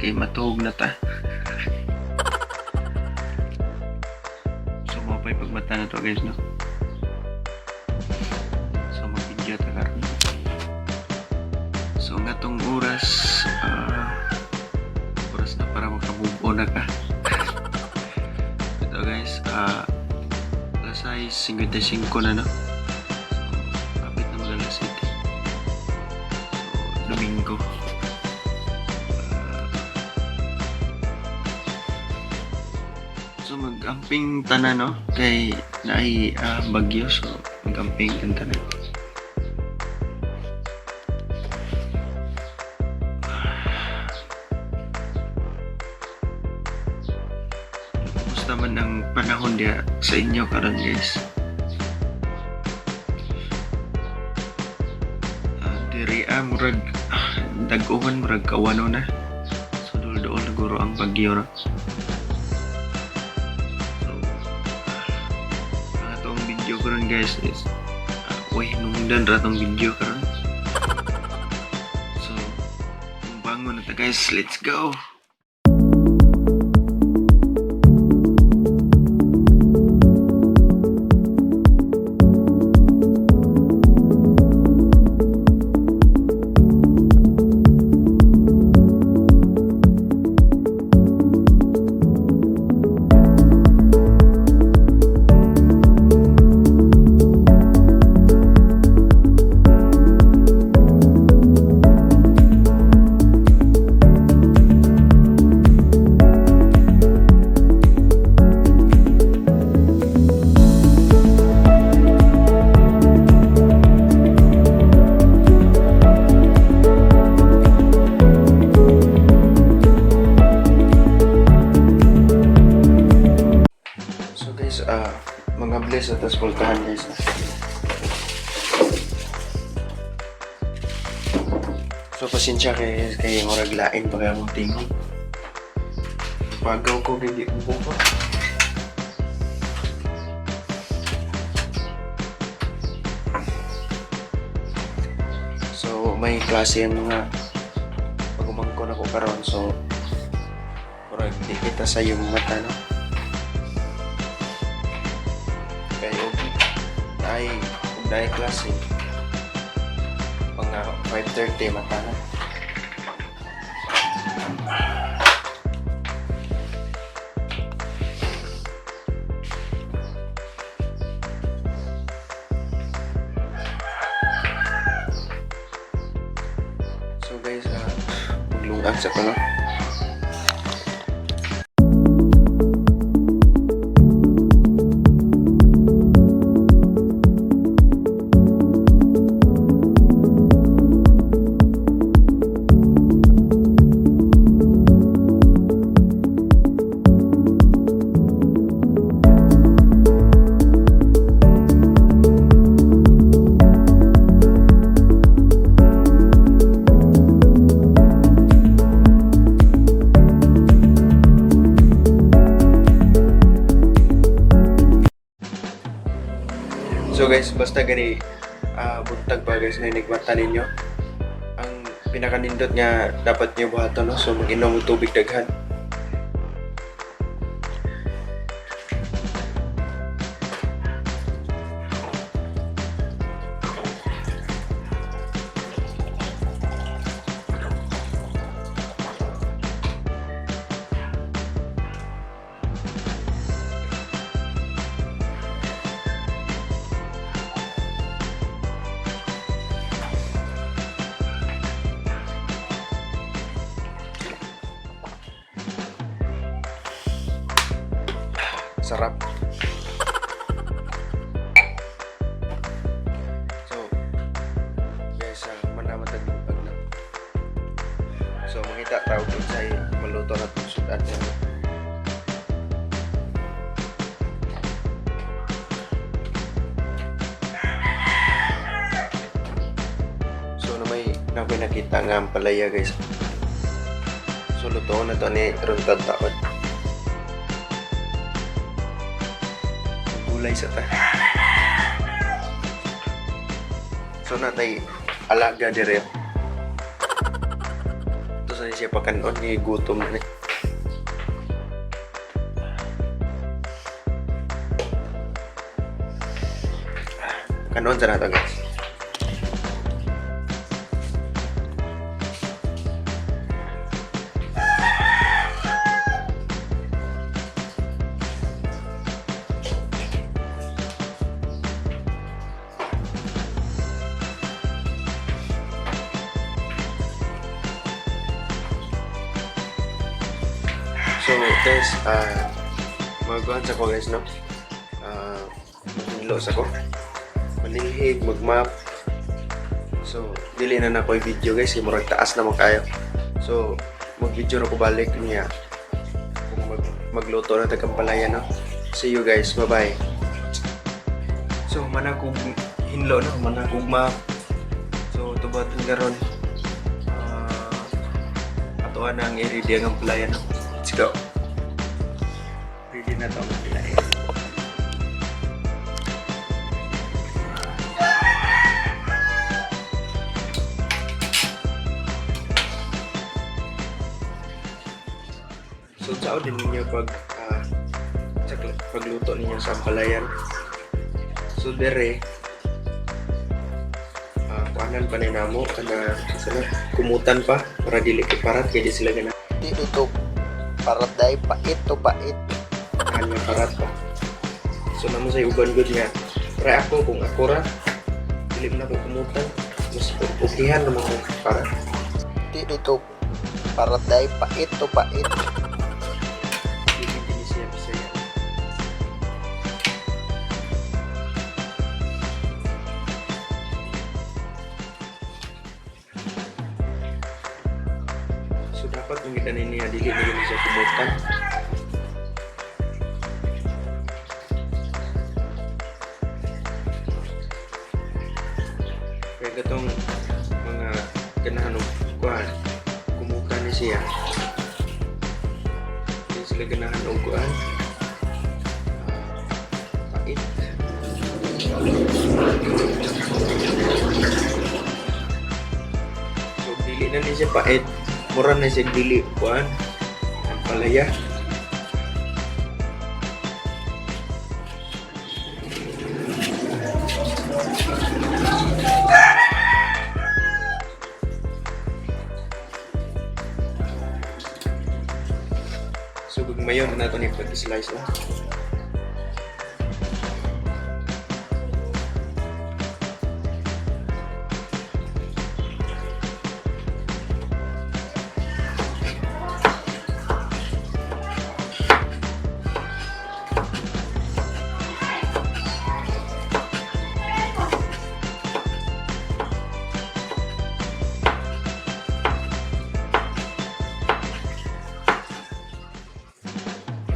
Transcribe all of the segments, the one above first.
Kay matuog na ta. So mao pa'y pagmata na to, guys, no. So mag-video ta karon. So nga tong oras, oras na para maka-move on na ka. Ito guys, alas 6:55 na, no. So kapit na mag alas 7. So Domingo. So mag-amping tanan, no, kay naay bagyo, so mag-amping tan tanan. Kumusta man ang panahon diya sa inyo karon, guys? Diri murag dag-uhan, murag kawano na. So duol-duol na guro ang bagyo, no. So ang atong video karon, guys, is uy, nungdan ra tong video karon. So bangon na ta, guys, let's go. So guys, mga bless at pultahan, guys. So pasensya kay murag lain pa kaya mong tingog. Pagaw ko kay di ko ko. So may klase ang mga pagumangkon ako karon, so murag di kita sa iyong mata, no. Kay og naay og naay klase mga 5:30 mata na. So guys, maglungag sa ko, no. So guys, basta gani buntag pa, guys, na nigmata ninyo. Ang pinakanindot nga dapat niyo buhaton, no. So mag-inom og tubig daghan. Sarap. So, guys, manamatag buntag na. So, mangita tawag kung sa'y maluto na itong sudan niya. So, na may nakoy nakita nga ang palaya, guys. So, luto na to ni runtad taon. Gulay sa ta. So natay alaga dire. Ito sa siya. Siya pakanon ni gutom na ni. Kanon sa nato, guys. So guys, magkuhan sa ko, guys, no? Maghilo sa ko. Manilhig, magmap. So, dili na nako i-video, guys, kay murag taas na mo kayo. So, mag-video ra ko balik niya kung magluto na tag ampalaya, no? See you, guys. Bye-bye. So, manakog hinlo, no? Manakog map. So, tubaton karon. Ato na ang i-ready ang ampalaya, no? Let's go. Ready na to ang ampalaya. So, sao din ninyo pag sa pagluto ninyo sa ampalayan. So, dere, kuanan pa ni namo kana sana kumutan pa para dili kay parat kay di sila gana Di dito parat dai, pait to pait. Nga parat pa. So namo sa uban gud nga pre ako, kung ako ra, dili man ako kumutan, mas ukihan naman ko para. Di dito parat dai, pait to pait. Dili din siya Bisaya. So dapat yung kita niya dili na yun siya kumutan. Kaya katong mga ganahan og kuan, kumutan ni siya. Hindi sila ganahan og kuan. Pait. So dili na ni siya pait. Mura na siya dili kuan. Ampalaya. So gugmayon na nato ni pag-slice na.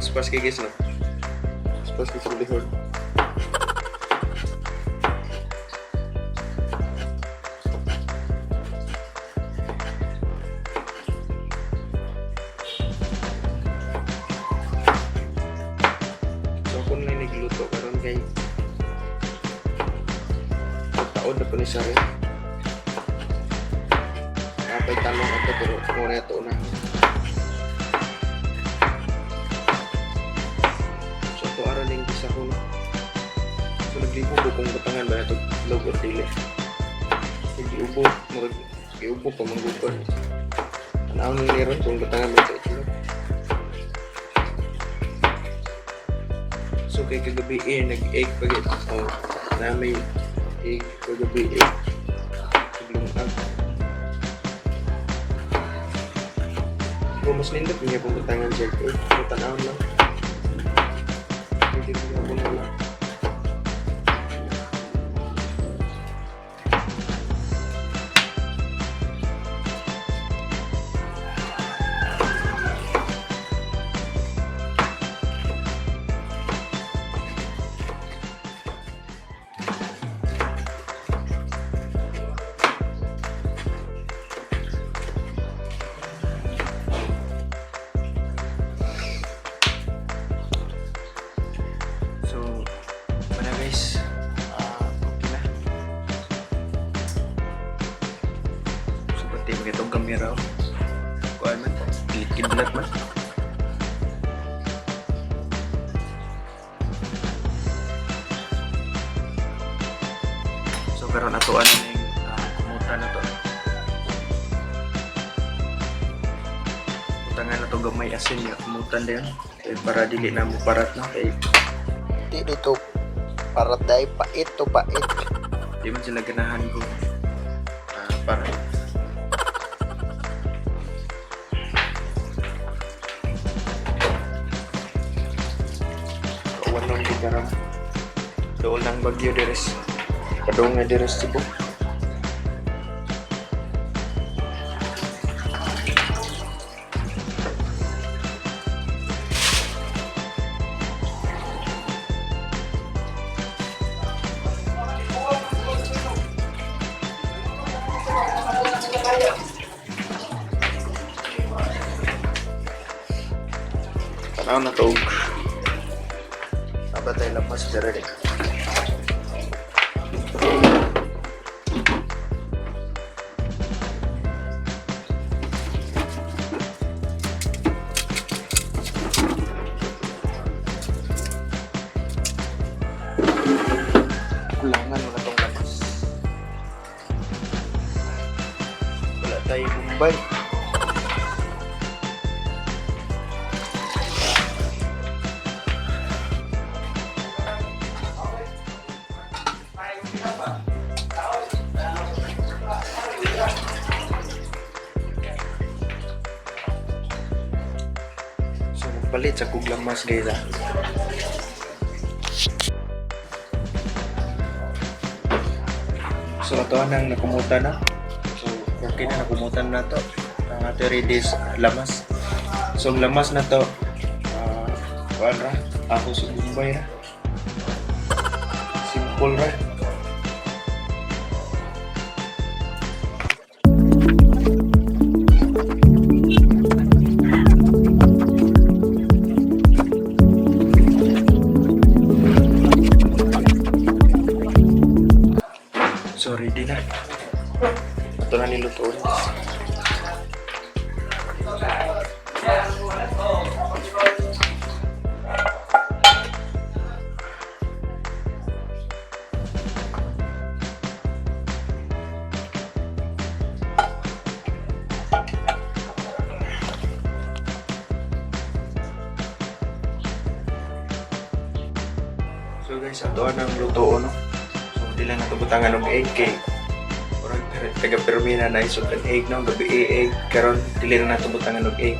Spas kay, guys, no? Spas kay sa lihod. So ako na lang nagluto karon kay taon na pa ni siya rin. Napay talong ato pero muna ito na. So ato aron ning gisa ko, no. So naglibo ko kung butangan ba nato itlog or dili. Nagiubo, murag giubo pa manggupon. Tanaw ni ron kung butangan ba ito itlog. So kay kagabi eh, nag-egg pa gid. Oh, na may egg kagabi eh. Naglungag. Pero mas nindot niya kung butangan siya egg. So tanaw lang. Hindi ko na wala. So, wala, guys. Okay na. So, pati mo itong camera. Oh. Kuan man. Kidlat man. So karon ato ano ning kumutan na to. Butangan na to gamay asin ya kumutan din. Kay para dili na mo parat no kay Di dito para day pait to pait. di man sila ganahan ko para kauwan lang di karon. Dool ng bagyo deres. Padung nga deres Cebu. Tanaw na to og aba tayo lapas dere. Kulangan wala tong lamas. Wala tayo bumbay. So magpalit sa kug lamas guys ah. So ato nang nakumuta na. So okay na nakumutan na to. Ang ato ready is lamas. So ang lamas na to kuan ra, ako sa Bombay ra. Simple ra. So ready na. Ito na nilutuin. So guys, ato ang luto no. So di lang nato butangan og egg kay murag taga permina na isod ang egg no, gabi eh, egg karon dili na nato butangan og egg.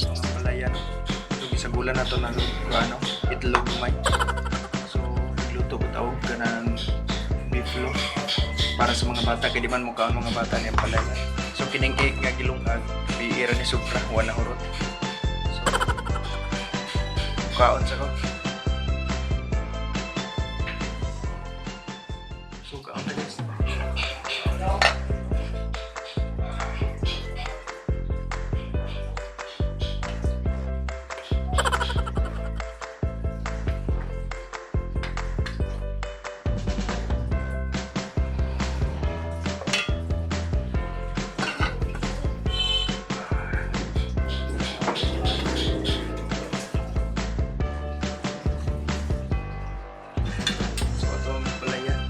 Mga palayan. So gisagulan nato ng ano, itlog may. So nagluto ko tawag kanang beef loaf para sa mga bata kay di man mukaon mga bata niyang palayan. So kining egg nga gilungag biira ni sobra wala hurot. So kaon sa ko. So kaon na guys. So ato ang palayan.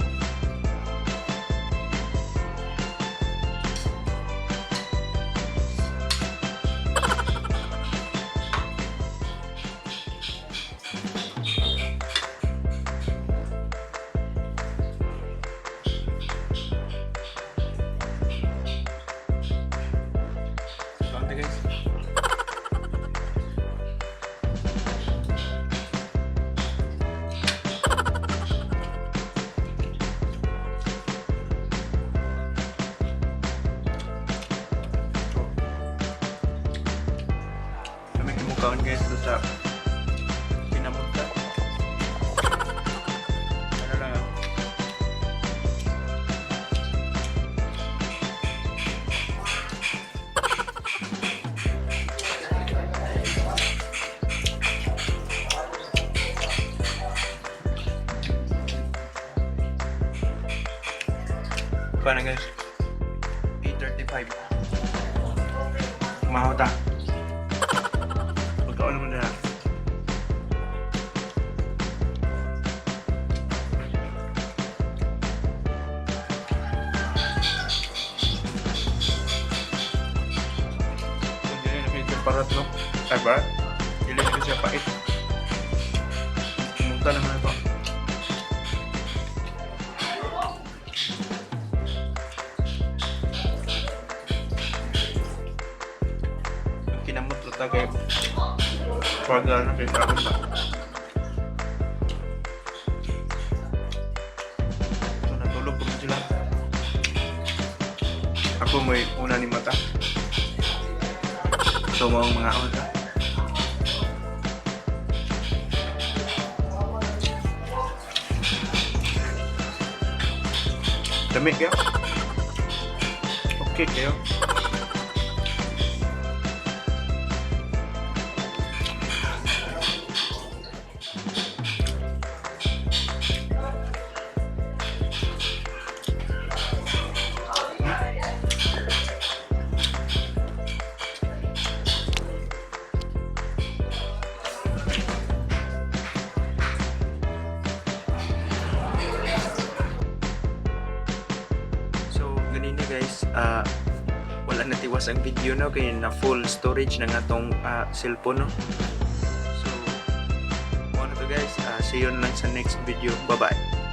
So ante guys. Kami kimukaon guys doon sa pinamunta. Ano lang ah. Paano, guys? 8:35. Mahaw ta. Pagkaon naman na. Dili na siya parat, no? Ay, parat? Dili na siya pait. Pumunta naman ito. Ang kinamot ta kay pag na kay kaon ba. So natulog po sila. Ako may una ni mata. So mao ang mga ta. Dami kayo. Okay kayo. So, ganina, guys, wala natiwas ang video, no, kay na full storage na nga tong cellphone, no. So, mao na to, guys. See you na lang sa next video. Bye-bye.